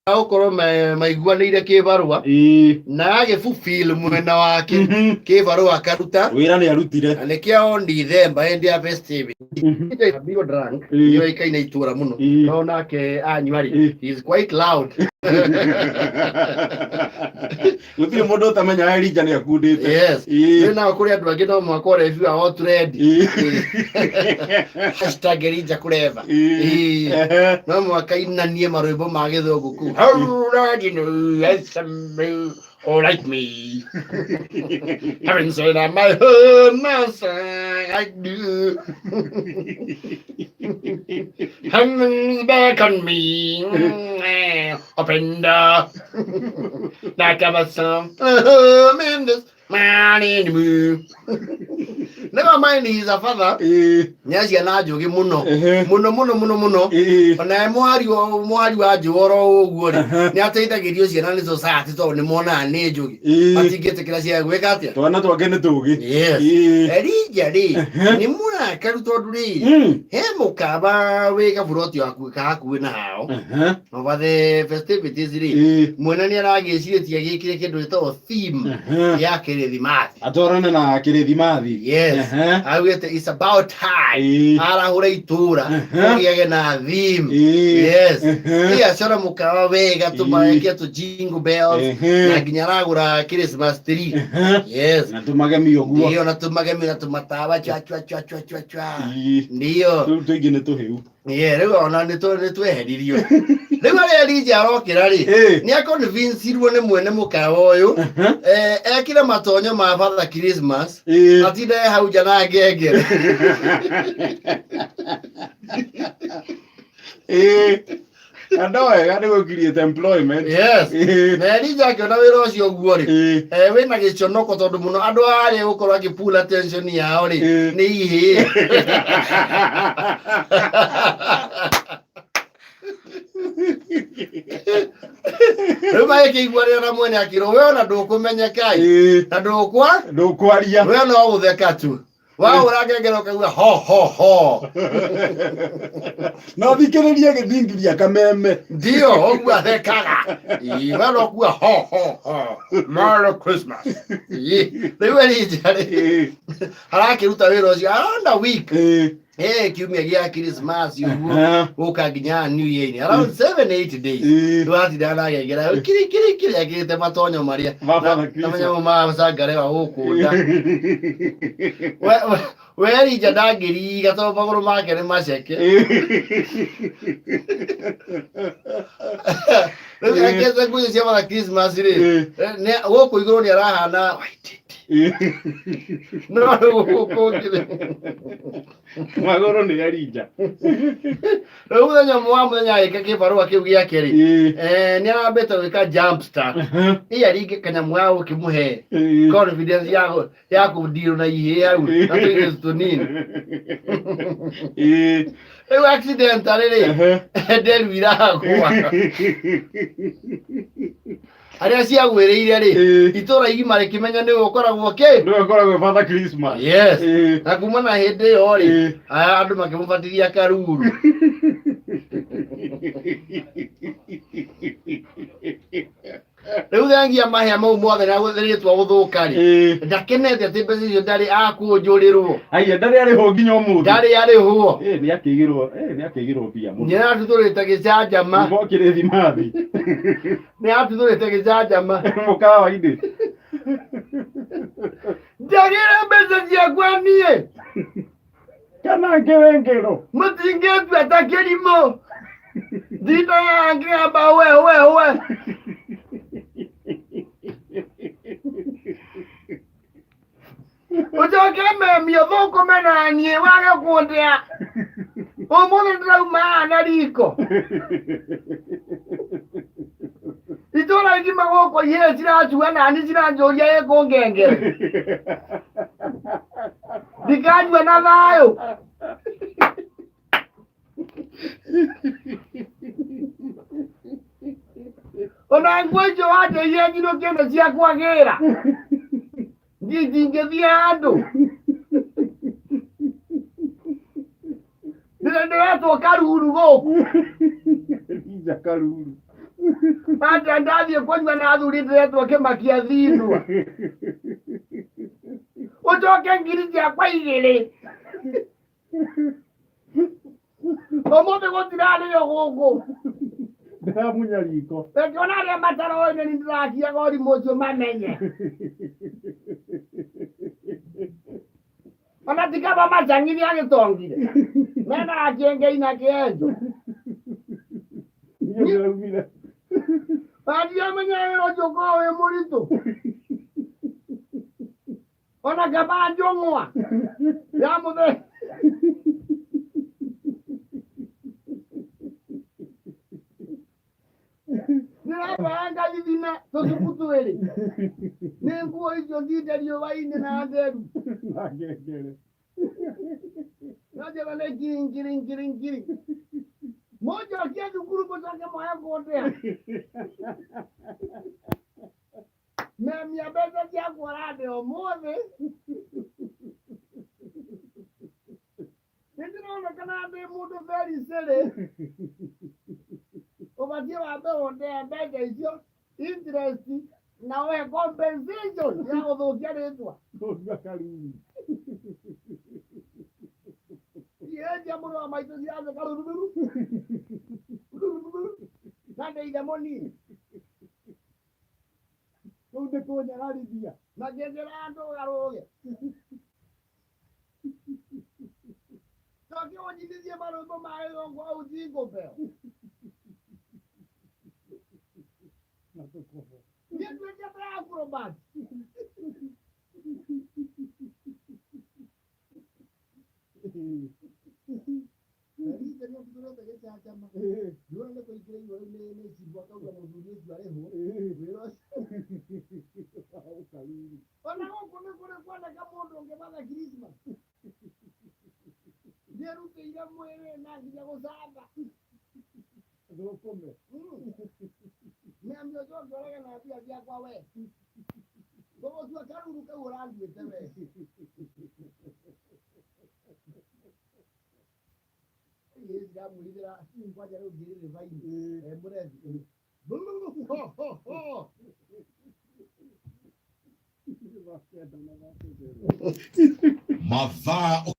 Gũkorwo maiguanĩire kĩbarũa na agĩbubili mwena wake kĩbarũa akaruta. Wĩra nĩ arutire. Na nĩkĩo on December hĩndĩ ya festivity Bigo drunk nĩoĩkaine itũra mũno. No nake anyua rĩ, he is quite loud. Gũtirĩ mũndũ ũtamenyaga Elijah nĩ akundĩte. Yes. Rĩu nao kũrĩ andũ angĩ no mũhaka ũrebiwa o trend. #ElijahKureva. No mũhaka inanie marwĩmbo ma gĩthũngũ kũu. How Lord, you know, yes, oh, like me. Heaven said I'm my home, my son, I do. Heaven's back on me. Open the like I'm a son. In this man in the moon. Never mind, he's a father. Nĩ ciana njũgĩ mũno. Mũno mũno mũno mũno. Ona mũhari wa njũa oro ũguo rĩ, nĩ ateithagĩrio ciana nĩ society tondũ nĩ monaga nĩ njũgĩ. Matingĩtĩkĩra ciana gwĩka atĩa? Twana twake nĩ tũgĩ. Yes. Elijah rĩ, nĩ mũrakaru tondũ rĩ, he mũkawa wĩ gaburoti waku ka hakuhĩ na hao. Over the festivities rĩ, mwene nĩ aragĩcirĩtie agĩkire kĩndũ gĩtagwo theme ya kĩrĩthimathi. Atwarane na kĩrĩthimathi. Yes. Augĩte it's about time. Arahũra itũra kũgĩage na theme. Yes. Ĩ acora mũkawa wega tũmarekia tũ jingle bells na nginya aragũra Christmas tree. Yes. Na tũmagemio ũguo. Ndio, na tũmagemio na tũmatawa chwa chwa chwa chwa chwa chwa. Ndio. Rĩu tũingĩ nĩ tũhĩu. Yeah, rĩu ona nĩ tweheririo. Rĩu arĩa Elijah arokĩra rĩ, nĩ aconvincirwo nĩ mwene mũkawa ũyũ ekĩre matonyo ma Father Christmas atinde e hau nja na ngengere. Na no wega nĩ gũ create employment. Yes. Na Elijah akĩona wĩra ũcio ũguo rĩ, wĩna gĩconoko tondũ mũno andũ arĩa gũkorwo akĩ pull attention yao rĩ, nĩ ihĩĩ. Rĩu magĩkĩiguanĩra na mwene akĩrwo we ona ndũkũmenyeka ĩ, na ndũkwa ndũkwaria. We no gũtheka tu wahũra ngengere ũkaigua ho ho ho. No thikĩrĩrie gĩthingithia kameme. Ndio ũguo athekaga. Ĩ, we no kuga ho ho ho, Merry Christmas. Ĩ, rĩu Elijah rĩ, arakĩruta wĩra ũcio around a week, kiumia gĩa Christmas ũguo gũka nginya New Year inĩ, around 7 8 days. Rĩu atindaga na ngengere kiri kiri kiri ekĩrĩte matonyo marĩa Ma Father na Christmas. manyamũ ma cangarewa gũkũ nda. We Elijah ndangĩriga tondũ magũrũ make nĩ maceke. Rĩu ekĩrĩte nguo icio cia Father Christmas rĩ, gũkũ igũrũ nĩ arahana Waititi, no rĩu gũkũ ũngĩ Magũrũ nĩ Elijah. Rĩu mũthenya ũmwe wa mũthenya agĩka kĩbarũa kĩu gĩake rĩ, nĩ arambĩte gwĩka jump start ĩ aringe kanyamũ ga gũkĩmũhe confidence ya kũndirwo na ihĩĩ hau na tũirĩtu tũnini. Rĩu accident rĩ, nderu iragwa arĩa ciagwĩrĩire rĩ, itũra igima rĩkĩmenya nĩwe ũkoragwo kĩ. Nĩwe ũkoragwo Father Christmas. Yes. Na kuma na hĩndĩ ĩyo rĩ, aya andũ makĩmũbatithia karuru. Rĩu thengia mahĩa mau mothe na rĩtwa gũthũka rĩ, ndakenete atĩ mbeca icio ndarĩ akũnjũrĩrwo. Haiya, ndarĩ arĩhwo nginya ũmũthĩ. Ndarĩ arĩhwo. Nĩ akĩigĩrwo, nĩ akĩigĩrwo mbia mũno. Nĩ aratuthũrĩte gĩcanjama. Ngo kĩrĩthimathi. Nĩ atuthũrĩte gĩcanjama. Mũkawa-inĩ. Njagĩre mbeca ciakwa niĩ. Kana ngĩwe ngĩro. Mũtingĩtua ta kĩrimũ. Ndindaga ngĩgamba we we we. Ũcoke memi ũthũkũme na niĩ wage kũndĩa. Ũmũthĩ ndĩrauma haha na riko. Itũra igima gũkũ ihĩĩ ciracua nani ciranjũria ĩkũ ngengere. Ndikanyua na thayũ. Ona nguo icio wanjĩire njinũkie nĩ cia kwagĩra. Niĩ ndingĩthiĩ handũ. Ndĩretwo karuru gũkũ. Elijah karuru. Atĩa ndathiĩ kũnyua na athuri ndĩretwo kĩmakia thindwa. Ũcoke ngiri ciakwa igĩrĩ. Ũmũthĩ gũtirarĩo gũkũ. Ndĩramunya riko. Reke ona arĩa mataroĩ nĩ ndĩrakiaga ũrimũ ũcio mamenye. Ona ti kaba macang'ithia agĩtongire. Mena akĩengei na kĩenjo. Niĩ ndĩraumire. Bandiamenya wĩra ũcio ũkoragwo wĩ mũritũ. Ona kaba njũng'wa ya mũthenya. Ndĩrabanga ithina tũcuku twĩrĩ. Nĩ nguo icio ndinde riũa-inĩ na nderu. Na ngengere. No njĩra nĩ ngiri ngiri ngiri ngiri. Mũnjokie thukuru mũcoke moe kũndĩa. Memia mbeca ciakwa ũrandĩa ũmũthĩ. Nĩ ndĩronekana ndĩ mũndũ very silly. Ũbatiĩ wambe ũndĩe mbeca icio interest na ũhe compensation ya gũthũkia rĩtwa. Kũnyua karuru. Iendia mũrũ wa maitũ ciratheka rururu. Na ndĩ ithe mũnini. Rĩu nĩ kũnyararithia. Makĩnjĩra andũ garũge. Coke ũnyitithie marũmbo ma gĩthũngũ au jingũbeo. Na tũkobo. Niĩ nduĩkĩte acrobat. Rita nĩ ũtũrĩte gĩcanjama. Ndĩrona nĩ kũingĩrĩirwo rĩu nĩ cibũ akauga mũthuri ũcio arĩhwo. Wĩra ũcio. Karuru. Ona gũkũ nĩ kũrĩ kuoneka mũndũ ũngĩ batha Christmas. Nĩerutĩire mwĩrĩ na nginya gũcamba. Thũkũme. Mĩambi ũcoke ũrege na mbia ciakwa we. Gũgũtua karuru kau ũranduĩte we. Ndamwĩrithĩra kwanja rĩu ngĩrĩrĩ baini. Mũrethi. Ho ho ho. Makenda na makĩnjerũ. Mathaa.